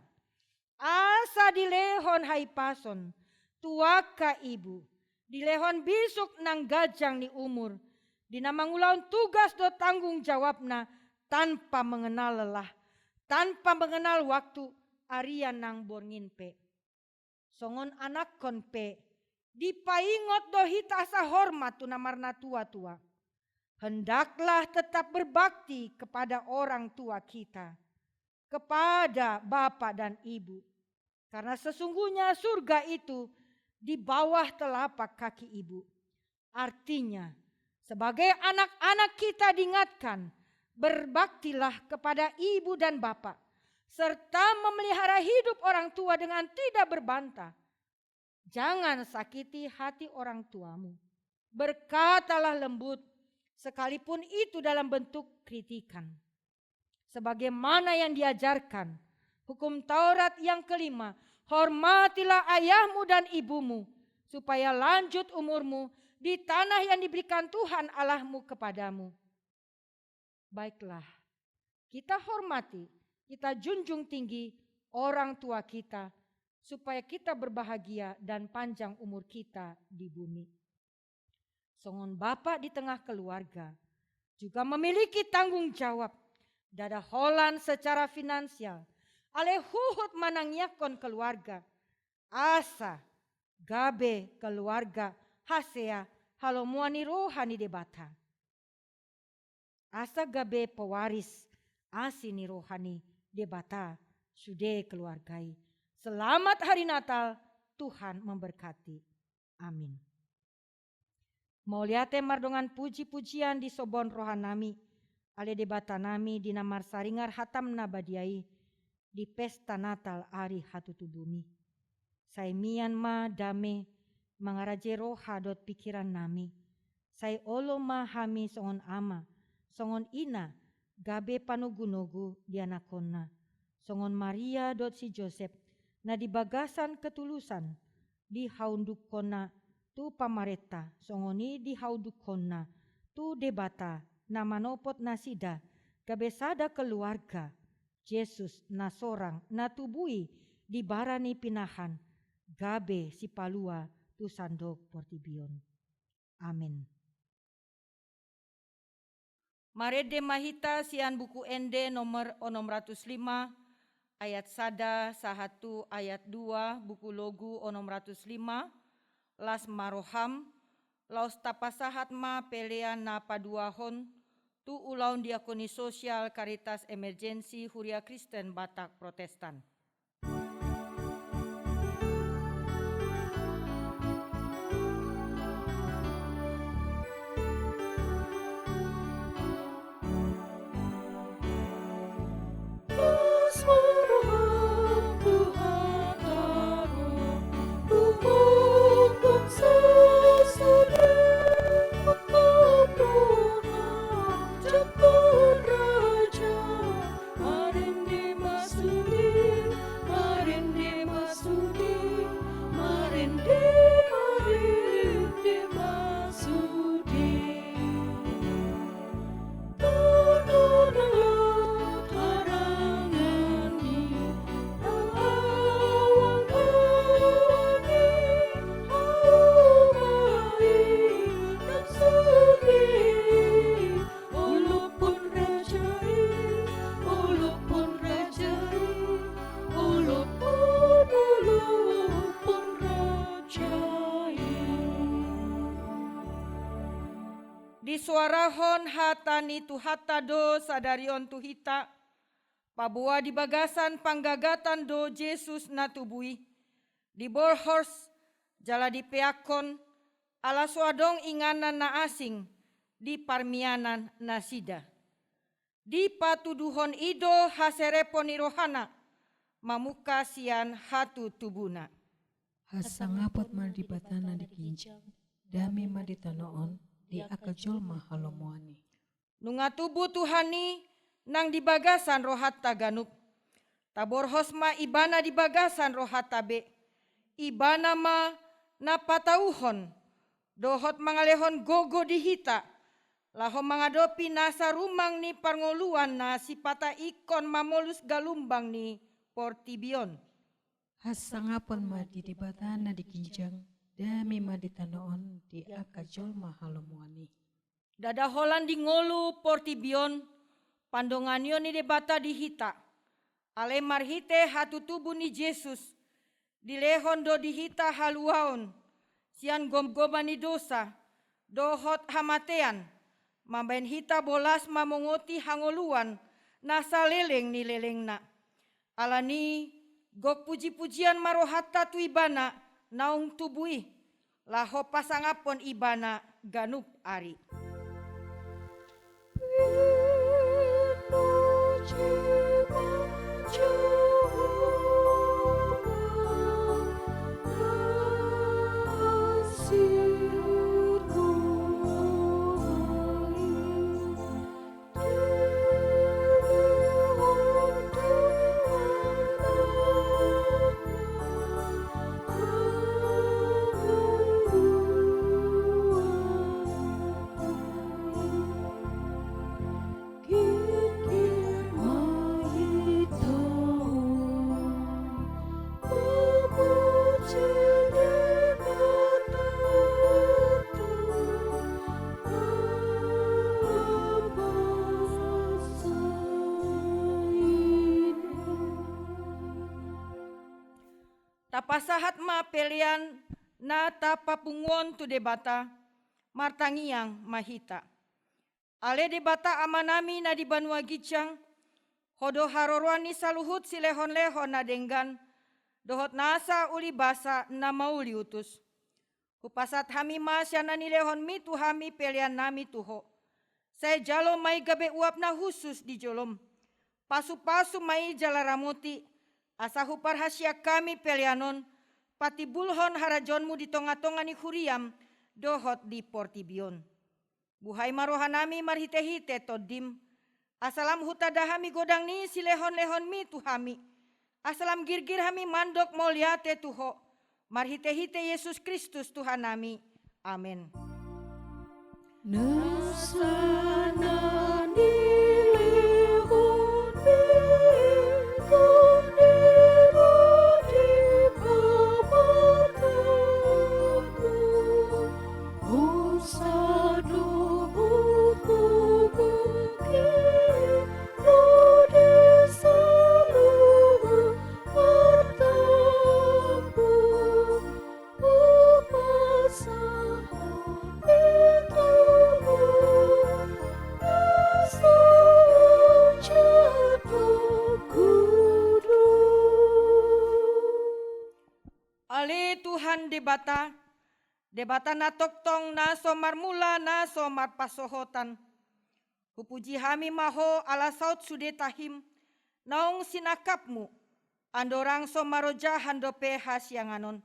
asa dilehon hahipason tu angka ibu, dilehon bisuk nang ganjang ni umur, di na mangulahon tugas dohot tanggung jawabna tanpa mengenal lelah, tanpa mengenal waktu, arian nang borngin pe. Songon anakkon pe, dipaingot do hita asa hormat tu na marnatua-tua. Hendaklah tetap berbakti kepada orang tua kita, kepada bapak dan ibu. Karena sesungguhnya surga itu di bawah telapak kaki ibu. Artinya, sebagai anak-anak kita diingatkan, berbaktilah kepada ibu dan bapak, serta memelihara hidup orang tua dengan tidak berbantah. Jangan sakiti hati orang tuamu. Berkatalah lembut, sekalipun itu dalam bentuk kritikan. Sebagaimana yang diajarkan hukum Taurat yang kelima, hormatilah ayahmu dan ibumu, supaya lanjut umurmu di tanah yang diberikan Tuhan Allahmu kepadamu. Baiklah, kita hormati, kita junjung tinggi orang tua kita, supaya kita berbahagia dan panjang umur kita di bumi. Songon bapak di tengah keluarga, juga memiliki tanggung jawab. Ndada holan secara finansial, alai huhut manangiangkon keluarga, asa gabe keluarga hasea halomoan ni roha ni Debata. Asa gabe pewaris asi ni roha ni Debata sude keluarga i. Selamat Hari Natal, Tuhan memberkati. Amin. Mauliate mardongan puji-pujian disobon rohanami, ale Debatanami di na marsaringar hatam na badia i, di pesta Natal ari hatutubumi. Sai mian ma dame mangarajai roha dohot pikirannami. Sai olo ma hami songon ama, songon ina, gabe panogunogu di anakkonna. Songon Maria dohot si Josep, na di bagasan ketulusan, dihaundukkonna tu pamarenta, songon i dihaundukkonna tu Debata na manopot nasida, gabe sada keluarga, Jesus na sorang na tubu i di bara ni pinahan, gabe sipalua tu sandok portibi on. Amin. Marende ma hita sian Buku Ende nomor onom ratus lima, ayat sada sahat tu ayat dua, Buku Logu onom ratus lima, las ma roham, laos tapasahat ma pelean na paduahon tu ulaon diakoni sosial Caritas Emergency Huria Kristen Batak Protestan. Marende ma sude, marende ma sude, marende, marende ma sude. Tano na lot harangan ni, awang-awang ni, hauma i nang sude. Olopon raja i, olopon raja i, olopon, olopon raja i. Disoarahon hata ni Tuhanta do sadari on tu hita, paboa di bagasan panggagatan do Jesus na tubu i, diborhos jala dipeakhon, ala so adong inganan na asing di parmianan nasida. Dipatuduhon i do haserepon ni rohana, mamungka sian hatutubuna. Hasangapon ma Debata na di ginjang, dame ma di tano on, di angka jolma halomoan i. Nunga tubu Tuhan i nang di bagasan rohanta ganup. Taborhos ma Ibana di bagasan rohanta be. Ibana ma na patauhon, dohot mangalehon gogo di hita, laho mangadopi nasa rumang ni parngoluan na sipata ingkon mamolus galumbang ni portibi on. Hasangapon ma di Debata na di ginjang, dame ma di tano on di angka jolma halomoan i. Ndada holan di ngolu portibi on pandonganion ni Debata di hita. Alai marhite hatutubu ni Jesus, dilehon do di hita haluaon sian gomgoman ni dosa dohot hamatean, mambahen hita bolas mamongoti hangoluan na saleleng ni lelengna. Alani, gok pujipujian ma rohanta tu Ibana naung tubu i, laho pasangaphon Ibana ganup ari. Tapasahat ma pelean na tapapunguhon tu Debata, martangiang ma hita. Ale Debata Amanami na di banua ginjang, Ho do haroroan ni saluhut silehonlehon na denggan, dohot nasa ulibasa na mauliutus. Hupasahat hami ma sian na nilehonMi tu hami peleannami tu Ho. Sai jalo ma i gabe uap na hushus di joloM. Pasupasu ma i jala ramoti, asa huparhasiang hami pelean on, patimbulhon harajaonMu di tongatonga ni huriaM dohot di portibi on. Buhai ma rohanami marhitehite TondiM, asa lam hutanda hami godang ni silehonlehonMi tu hami, asa lam girgir hami mandok mauliate tu Ho, marhitehite Jesus Kristus Tuhannami. Amen. Nasa na nilehonMi, tondimo di pamatangku. Husa do hutogihon i, ro di saluhut artangku. Hupasahat i tu Ho, na so jatokku do. Ale Tuhan Debata, Debata na tongtong, na so marmula, na so marpansohotan. Hupuji hami ma Ho ala saut sude tahim naung sinangkapMu, andorang so marojahan dope hasiangan on.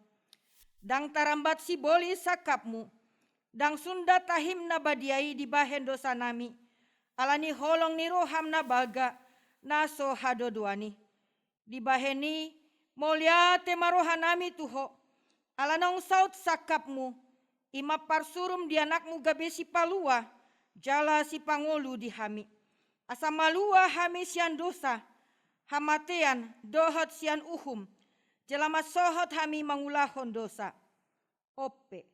Ndang tarambat sibolis sangkapMu, ndang sunda tahim na badia i dibahen dosanami, ala ni holong ni rohaM na balga, na so hadodoan i. Dibahen i, mauliate ma rohanami tu Ho, ala naung saut sangkapMu, i ma parsuruM di AnakMu gabe sipalua jala sipangolu di hami, asa malua hami sian dosa, hamatean, dohot sian uhum, jala mansohot hami mangulahon dosa. Onpe.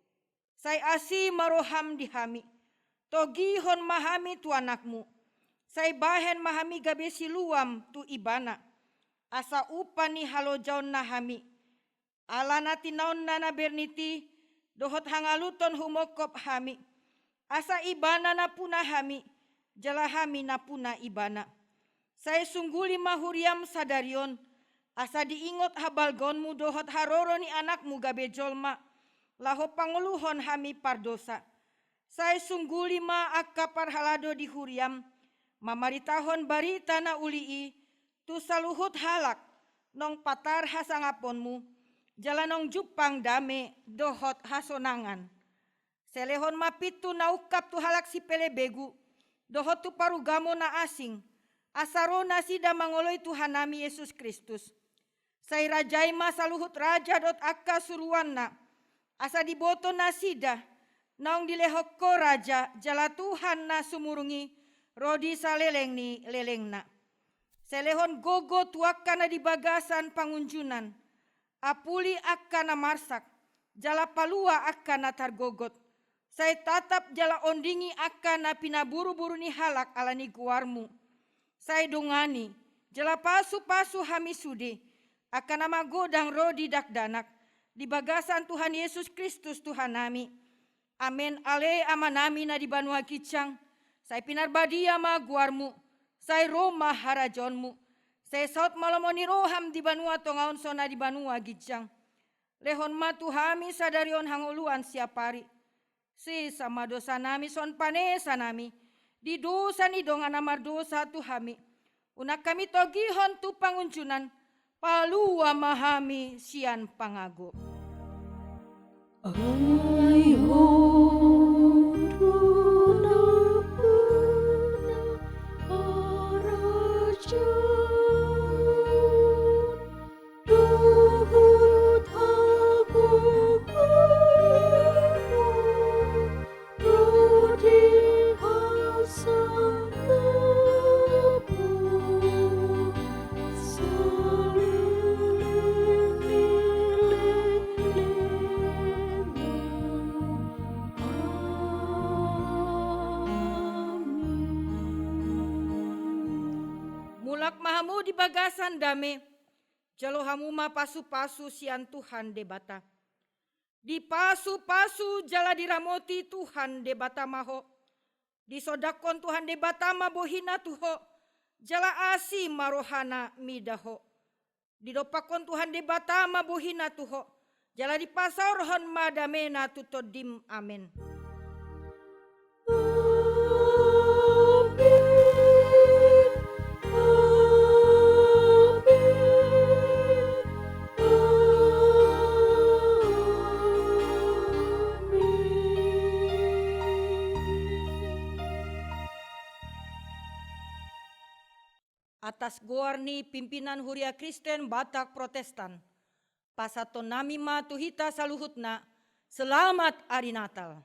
Sai asi ma rohaM di hami. Togihon ma hami tu AnakMu. Sai bahen ma hami gabe siluaM tu Ibana, asa upa ni halojaonna hami, ala na tinaonna na bernit i, dohot hangaluton humongkop hami, asa Ibana nampuna hami, jala hami nampuna Ibana. Sai sungguli ma huriaM sadari on, asa diingot habalgaonMu dohot haroro ni AnakMu gabe jolma, laho pangoluhon hami pardosa. Sai sungguli ma angka parhalado di huriaM, mamaritahon barita na uli i tu saluhut halak, naung patar hasangaponMu, jala naung jumpang dame dohot hasonangan. Sai lehon ma pintu na ungkap tu halak sipelebegu, dohot tu parugamo na asing, asa ro nasida mangoloi Tuhannami Jesus Kristus. Sai rajai ma saluhut raja dohot angka suruanna, asa diboto nasida, naung dilehon Ho raja jala Tuhan na sumurung i, ro di saleleng ni lelengna. Sai lehon gogo tu angka na di bagasan pangunjunan, apuli angka na marsak, jala palua angka na targogot. Sai tatap jala ondingi angka na pinaburuburu ni halak ala ni goarmu. Sai dongani jala pasupasu hami sude, angka na magodang ro di dakdanak, di bagasan Tuhan Jesus Kristus Tuhannami. Amen. Ale Amanami na di banua ginjang, sai pinarbadia ma goarmu, sai ro ma harajaonmu, sai saut ma lomo ni roham di banua tonga on songon na di banua ginjang. Lehon ma tu hami sadari on hangoluan siapari. Sesa ma dosanami songon panesanami di dosa ni dongan na mardosa tu hami. Unang hami togihon tu pangunjunan, palua ma hami sian pangago. Ai Ho do nampuna harajaon dohot hagogoon, ro di hasangapon saleleng ni lelengmu. Amin. Mulak ma hamu di bagasan dame, jalo hamu ma pasupasu sian Tuhan Debata. Dipasupasu jala diramoti Tuhan Debata ma ho. Disondangkon Tuhan Debata ma bohina tu ho, jala asi ma rohana mida ho. Didompakkon Tuhan Debata ma bohina tu ho, jala dipasaorhon ma damena tu tondim. Amen. Amin. Amin. Amin. Atas goar ni pimpinan Huria Kristen Batak Protestan, pasahatonnami ma tu hita saluhutna, selamat Ari Natal.